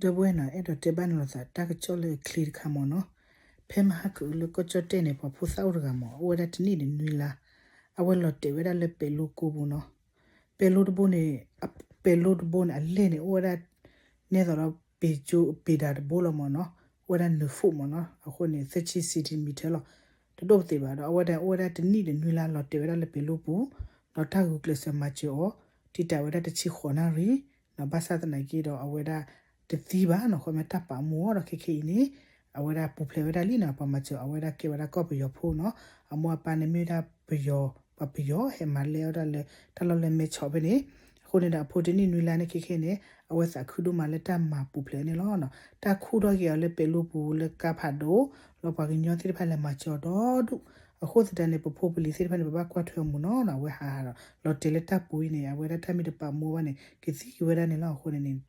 ဒီပုၢ်ဝဲၢ်နီၤ အဲၣ်ဒိးတဲဘၣ်နၤလိာ်သးတၢ်ကစီၣ်လၢအချ့တခါမၢ်နီၤ. ဖဲမဟါကအုးလၢကီၢ်ကၠီၣ်တဲၣ်န့ၣ် ပှၤဖိသၣ်အိၣ်တဂၤမၢ် အိၣ်ဝဲဒၣ်တနံၣ်ဒီးနွံလါ, အဝဲလီၤတဲာ်ဝဲဒၣ်လၢပဲၤလိကိပူၤနီၤ. ပဲၤလိတဘိန့ၣ်, ပဲၤလိတဘိန့ၣ် အလဲၢ်န့ၣ် အိၣ်ဝဲဒၣ် နဲသိးဒီး ပ့ၤကၠိပ့ၤဒၤတဘိလီၤမၢ်နီၤ, အိၣ်ဝဲဒၣ်နုာ် foot မၢ်နီၤ. အဃိန့ၣ် သၢဆံ centimeter လီၤ. တဒိၣ်ပသ့ၣ်ဘၣ်ဒီး အဝဲဒၣ်အိၣ်ဝဲဒၣ်တနံၣ်ဒီးနွံလါ လီၤတဲာ်ဝဲဒၣ်လၢပဲၤလိပူၤ, ဒီးတၢ်ဂုာ်ကျဲးစၢးမၤစၢၤအီၤ တံာ်တာ်ဝဲဒၣ်တဆံဃိးနၣ်ရံၣ်, ဒီးဘၣ်ဆၣ်သနာ်က့ဒီးအဝဲဒၣ်တသံဘၣ်နီၤ, ခီမ့ၢ်တၢ်ပာ်မူအီၤဒီးခဲခဲအံၤန့ၣ် အဝဲဒၣ်ပူၤဖျဲးဝဲဒၣ်လံနီၤ, ပှၤမၤစၢၤအီၤ အဝဲဒၣ်ကဲဝဲဒၣ်ကီၢ်ပယီၤဖိနီၤ. အမိၢ်အပၢ်န့ၣ်မ့ၢ်ဝဲဒၣ်ပယီၤ, ပှၤပယီၤ ဟဲမၤလဲၢ်အီၣ်တၢ်လၢ တၢ်လီၢ်လၢမဲဆီးဖဲန့ၣ်. အဃိန့ၣ်ဒီးအဖိတနံၣ်နွံလါန့ၣ်ခဲခဲန့ၣ် အဝဲသးခုဒိၣ်မးလၢတၢ်မၤပူၤဖျဲးန့ၣ်လီၤ. တၢ်ခူၣ်ထီၣ်က့ၤအီၤလၢပဲၤလိပူၤလၢကါဖးဒိၣ်, လီၤပှၤကညီသ့ၣ်တဖၣ်လဲၤမၤစၢၤအီၤဒီဒူၣ်. အဃိသတးန့ၣ် ပဖိပလံၤသ့ၣ်တဖၣ်န့ၣ် ပဘၣ်ကွၢ်ထွဲအီၤမၢ်နီၤ, အဝဲဟးဒီး လီၤတဲာ်လၢတၢ်ပူၤအံၤန့ၣ် အဝဲဒၣ်တၢ်မ့ၢ်တပာ်မူဘၣ်န့ၣ် ကသံက့ၤဝဲဒၣ်န့ၣ်လီၤ. အဃိန့ၣ်န့ၣ် တဲ